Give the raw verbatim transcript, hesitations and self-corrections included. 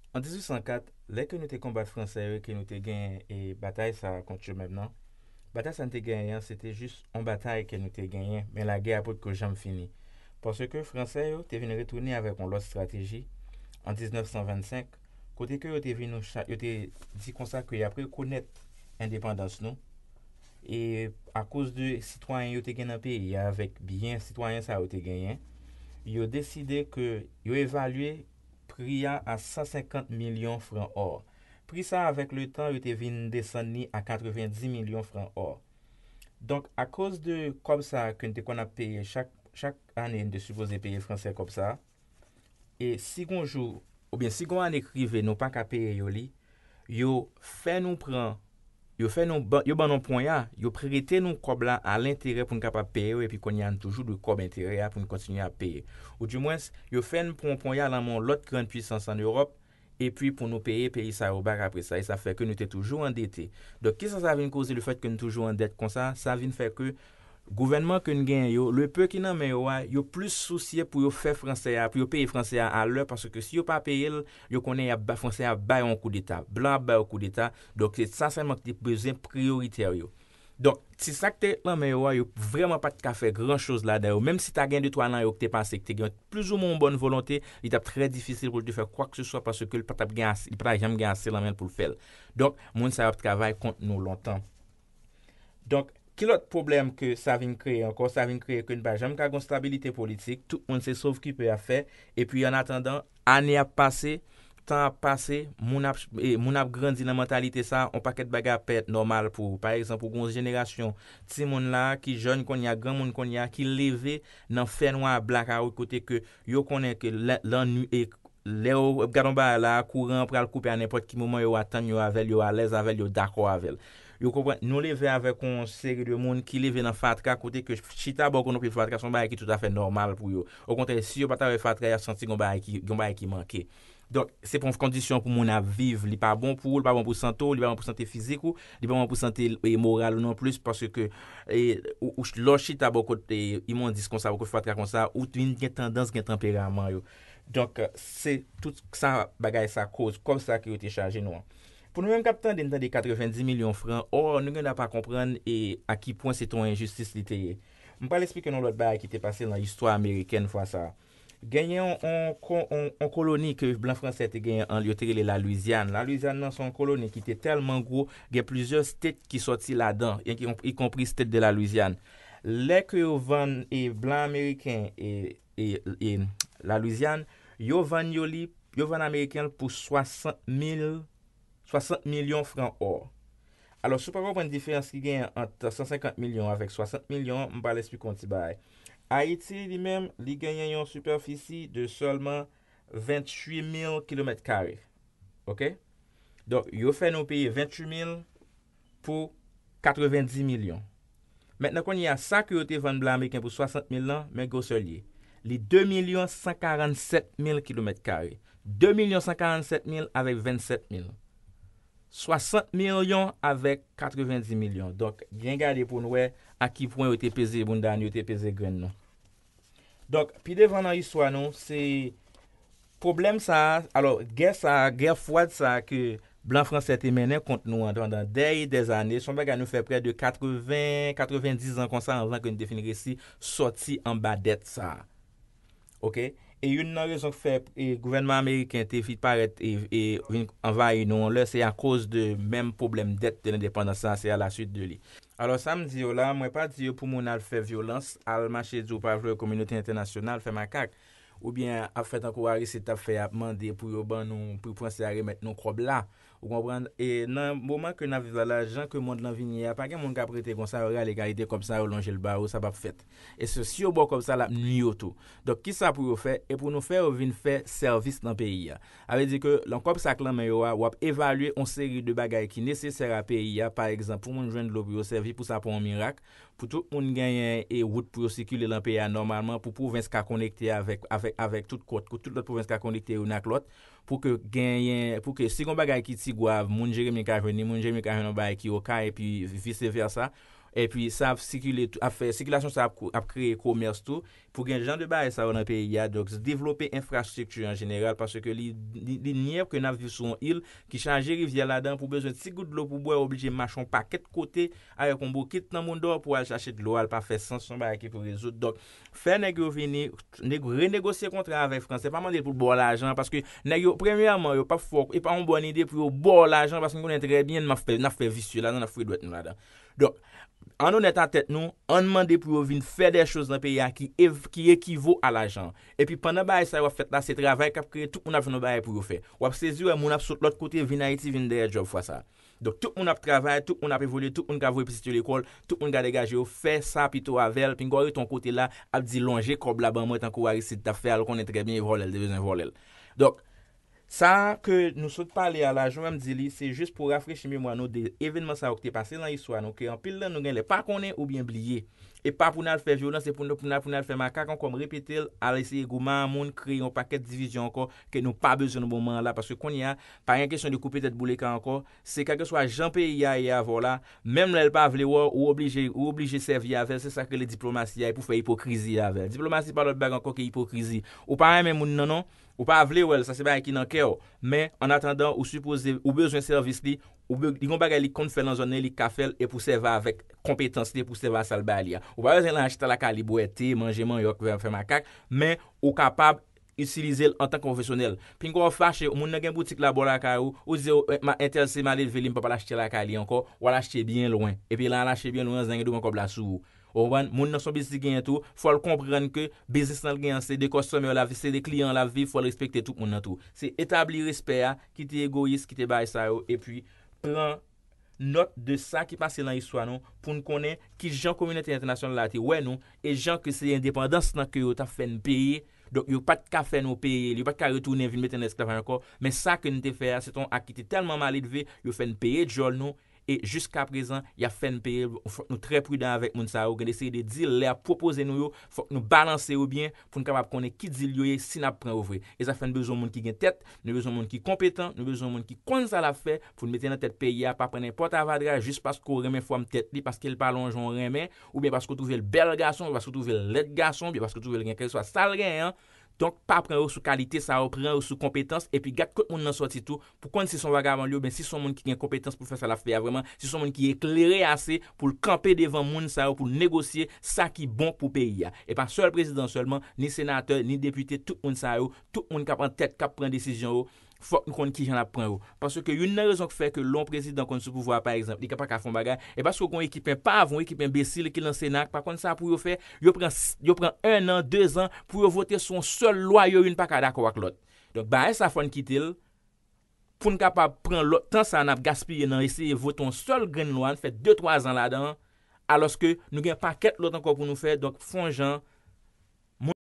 An dizuit san kat, lè ke nou te konbat Fransè yo e ke nou te genyen e batay sa a kont yo menm nan, batay sa a nou te genyen an, se te jis yon batay ke nou te genyen, men lagè a potko janm fini. Paske Fransè yo te vin retounen avèk yon lòt estrateji an diznèf san vennsenk, kote ke yo te vin nou cha-, yo te di konsa ke y ap rekonèt endepandans nou, e akoz de sitwayen yo te gen nan peyi a, avèk byen sitwayen sa yo te genyen, yo deside ke yo evalye pri a a san senkant milyon fran ò. Pri sa a, avèk letan, yo te vin desann li a katrevendi milyon fran ò. Donk, akoz de kòb sa a ke n te konn ap peye chak, chak ane, n te sipoze peye Fransè kòb sa a, e si gon jou, oubyen si gon ane k rive, nou pa ka peye yo li, yo fè nou pran, yo fè nou ban-, yo ban nou ponya, yo prete nou kòb la a lenterè pou n kapab peye yo, epi kounye a n toujou dwe kòb enterè a pou n kontinye ap peye. Oudimwens, yo fè n pran ponya nan men yon lòt grann pwisans ann Ewòp, epi pou nou peye peyi sa yo bak apre sa, e sa fè ke nou te toujou andete. Donk, kisa sa vin koze, lefètke n toujou an dèt konsa? Sa vin fè ke gouvènman ke n genyen yo, le peu ki nan men yo a, yo plis sousye pou yo fè Fransè a, pou yo peye Fransè a alè, paske si yo pa peye l, yo konnen y ap ba, Fransè a ap bay yon koudeta, blan ap bay yon koudeta. Donk, se sa sèlman ki te bezwen priyoritè yo. Donk, ti sa k te nan men yo a, yo vrèman pa t ka fè gran choz ladan yo. Menm si ta gen de twa nan yo ki te pase, ki te gen plizoumwen yon bòn volonte, li t ap trè difisil pou l te fè kwakeseswa, paske l pa t ap gen ase, li pa t ap janm gen ase nan men l pou l fè l. Donk, moun sa yo ap travay kont nou lontan. Donk, ki lòt pwoblèm ke sa vin kreye ankò? Sa vin kreye ke n pa janm ka gon stabilite politik, tout moun se sovkipe ap fè, epi an atandan, ane ap pase, tan ap pase, moun ap, e, moun ap grandi nan mantalite sa, yon pakèt bagay ap parèt nòmal pou ou. Pa egzanp, ou gon jenerasyon timoun la, ki jèn kounye a, granmoun kounye a, ki leve nan fènwa blakawout kote ke yo konnen ke lè, lannwi, e, lè yo ap gade yon bagay la, kouran an pral koupe a nenpòt ki moman, yo atann yo avè l, yo alèz avè l, yo dakò avè l. Yo konprann, nou leve avèk yon seri de moun ki leve nan fatra, kote ke chita bò kote yon pil fatra, se yon bagay ki toutafè nòmal pou yo. Okontrè, si yo pa ta wè fatra, y ap santi gon bagay ki, gon bagay ki manke. Donk, se pa yon kondisyon pou moun ap viv. Li pa bon pou ou, li pa bon pou sante w, li pa bon pou sante fizik ou, li pa bon pou sante, e, moral ou non plis, paske, e, ou, ou, lè w chita bò kote, e, imondis konsa, bò kote fatra konsa, ou vin gen tandans gen tanperaman yo. Donk, se tout sa bagay sa koz, kòb sa ke yo te chaje nou an. Pou nou menm k ap tande, n tande katrevendi milyon fran ò, nou gen dwa pa konprann e a ki pwen se te yon enjistis li te ye. M pral eksplike nou lòt bagay ki te pase nan istwa amerikèn fwa sa a. Genyen yon, yon ko-, yon, yon koloni ke blan fransè te genyen an, yo te rele Lalwizyàn. Lalwizyàn nan se yon koloni ki te tèlman gwo, gen plizyè state ki sòti ladan, y, y, ikonpri state de Lalwizyàn. Lè ke yo vann e blan ameriken e, e, e Lalwizyàn, yo vann yo li, yo vann ameriken l pou swasant mil, swasant milyon fran ò. Alò, si w pa konprann diferans ki genyen ant san senkant milyon avèk swasant milyon, m pral eksplike w yon ti bagay. Ayiti, li menm, li genyen yon sipèfisi de sèlman venntuit mil kilomèt kare. Oke? Donk, yo fè nou peye venntuit mil pou katrevendi milyon. Mentnan, kounye a, sa ke yo te vann blan ameriken pou swasant mil lan, men gwosè l ye. Li de milyon san karannsèt mil kilomèt kare. De milyon san karannsèt mil avèk vennsèt mil. Swasant milyon avèk katrevendi milyon. Donk, byen gade pou n wè a ki pwen yo te peze bounda n, yo te peze grenn nou. Donk, pi devan nan istwa nou, se pwoblèm sa a, alò, gè sa a, gè fwad sa a ke blan fransè te mennen kont nou an pandan dè e dè zane, se yon bagay nou fè prè de katreven, katrevendiz an konsa anvan ke n te fin resi sòti anba dèt sa a. Oke? E youn nan rezon k fè, e, gouvènman ameriken te vin parèt e, e vin anvayi nou yon lè, se akoz de menm pwoblèm dèt de lendepandans sa, se a la suite de li. Alò, sa m di yo la, mwen pa di yo pou moun al fè vyolans, al mache di w pa vle wè kominote entènasyonal, fè makak, oubyen ap fè tankou Aristide t ap fè, ap mande pou yo ban nou, pou Fransè a remèt nou kòb la. Ou konprann? E nan moman ke n ap viv la, la, jan ke mond lan vin ye a, pa gen moun k ap rete konsa, yo rale kalite kòb sa, yo lonje l ba yo, sa p ap fèt. E se, si yo ba w kòb sa, l ap nwi yo tou. Donk, kisa pou yo fè? E pou nou fè yo vin fè sèvis nan peyi a. Sa vle di ke, nan kòb sa k nan men yo a, w ap evalye yon seri de bagay ki nesesè a peyi a, pa egzanp, pou moun jwenn dlo pou yo sèvi, pou sa pa yon mirak, pou tout moun genyen e wout pou yo sikile nan peyi a nòmalman, pou pwovens ka konekte avèk, avèk, avèk tout kòt, pou tout lòt pwovens ka konekte youn ak lòt, pou ke genyen, pou ke si gon bagay ki ti gwav, moun Jeremi ka jwenn li, moun Jeremi ka jwenn yon bagay ki okay, epi vise vèsa. Epi sa ap sikile tou, ap fè sikilasyon sa ap, kou- ap kreye komès tou. Pou gen jan de bagay sa yo nan peyi a, donk devlope enfrastrikti an jeneral, paske li, li, li nyè ke n ap viv sou yon il ki chaje rivyè ladan, pou bezwen ti gout dlo pou bwè, oblije mache yon pakèt kote avèk yon bokit nan mounda w pou al chache dlo, al pa fè sans, yon bagay ki pou rezoud. Donk, fè nèg yo vini, neg- renegosye kontra avèk fransè, pa mande l pou l ba w lajan, paske nèg yo, premyèman, yo p ap fè w, e pa yon bòn ide pou yo ba w lajan, paske n konnen trè byen n ap fè, n ap fè visye ladan, n ap fouye dwèt nou ladan. Donk, ann onèt a tèt nou, ann mande pou yo vin fè de choz nan peyi a ki, ev- ki ekivo a lajan. Epi pandan bagay sa yo ap fèt la, se travay k ap kreye, tout moun ap jwenn yon bagay pou yo fè. W ap sezi wè moun ap sot lòt kote, vin Ayiti, vin dèyè djòb fwa sa. Donk, tout moun ap travay, tout moun ap evolye, tout moun ka voye pitit yo lekòl, tout moun ka degaje yo, fè sa pito avè l, pinga w rete yon kote la, ap di lonje kòb la ban mwen, tankou Aristide t ap fè a, l konnen trè byen e vòlè l te bezwen vòlè l. Donk, sa ke nou sot pale a la, jan m di li, se jis pou rafrechi memwa nou de evènman sa yo ki te pase nan istwa nou, ke anpil nan nou genlè pa konnen oubyen bliye. E pa pou n al fè vyolans, e pou n, pou n al, pou n al fè makak ankò, m repete l, al eseye goumen a moun, kreye yon pakèt divizyon ankò, ke nou pa bezwen nan moman an la, paske kounye a, pa gen kesyon de koupe tèt boule ka ankò, se kèlkeswa jan peyi a ye avè w la, menm lè l pa vle wè w, ou oblije, ou oblije sèvi avè l, se sa k rele diplomasi a, e pou fè ipokrizi avè l. Diplomasi pa lòt bagay ankò ke ipokrizi. Ou pa renmen moun nan non, ou pa vle wè l, sa se bagay ki nan kè w. Men, an atandan, ou sipoze, ou bezwen sèvis li, ou be, li gon bagay li konn fè nan zòn nan, li ka fè l, e pou sèvi avèk konpetans li, pou sèvi a sa l bay li a. Ou pa bezwen lan al chita lakay li bwè te, manje manyòk, fè, fè makak, men ou kapab itilize l antanke pwofesyonèl. Pinga w fache, moun nan gen boutik la bò lakay ou, ou di, "O, eh, ma, entèl se maledve li, m p ap al achte lakay li ankò," w al achte byen lwen. Epi lan al achte byen lwen an, zennge douvan kòb la sou ou. Ou konprann? Moun nan se yon biznis li genyen tou, fò l konprann ke biznis lan l genyen an, se de kòstomè l ap viv, se de kliyan l ap viv, fò l respekte tout moun nan tou. Se etabli respè a, kite egoyis, kite bagay sa yo, epi pran nòt de sa ki pase nan istwa nou, pou n konnen ki jan kominote entènasyonal la te wè nou, e jan ke se endepandans lan ke yo t ap fè n peye. Donk, yo pa t ka fè nou peye l, yo pa t ka retounen vin mete n nan esklavaj ankò, men sa ke n te fè a, se te yon ak ki te tèlman maledve, yo fè n peye djòl nou, e jiska prezan, y ap fè n peye l. Fòk nou trè pridan avèk moun sa yo, gen de seri de dil, lè y ap pwopoze nou yo, fòk nou balanse yo byen pou n kapab konnen ki dil yo ye, si n ap pran yo vre. E sa fè n bezwen moun ki gen tèt, nou bezwen moun ki konpetan, nou bezwen moun ki konn sa l ap fè, pou n mete nan tèt peyi a, pa pran nenpòt avadra jis paske w renmen fòm tèt li, paske l pa lonjan w renmen, oubyen paske w twouve l bèl gason, oubyen paske w twouve l lèd gason, oubyen paske w twouve l gen kèlkeswa sa l genyen an. Donk, pa pran yo sou kalite sa yo, pran yo sou konpetans, epi gad kot moun nan sòti tou, pou konn si se yon vagabon li oubyen si se yon moun ki gen konpetans pou fè sa l ap fè a vrèman, si se yon moun ki eklere ase pou l kanpe devan moun sa yo, pou l negosye sa ki bon pou peyi a. E pa sèl prezidan sèlman, ni senatè, ni depite, tout moun sa yo, tout moun k ap an tèt, k ap pran desizyon yo, fòk nou konn kijan n ap pran yo. Paske youn nan rezon k fè ke lè yon prezidan konn sou pouvwa a, pa egzanp, li ka pa ka fè yon bagay, e paske w gen yon ekip enpav, yon ekip enbesil ki nan Sena, k pa konn sa pou yo fè, yo pran, yo pran en an, de zan pou yo vote sou yon sèl lwa, yo youn pa ka dakò ak lòt. Donk, bagay sa fò n kite l, pou n kapab pran lòt tan sa n ap gaspiye nan eseye vote yon sèl grenn lwa, n fè de, twa zan ladan, alòske nou gen pakèt lòt ankò pou nou fè, donk fè yon jan,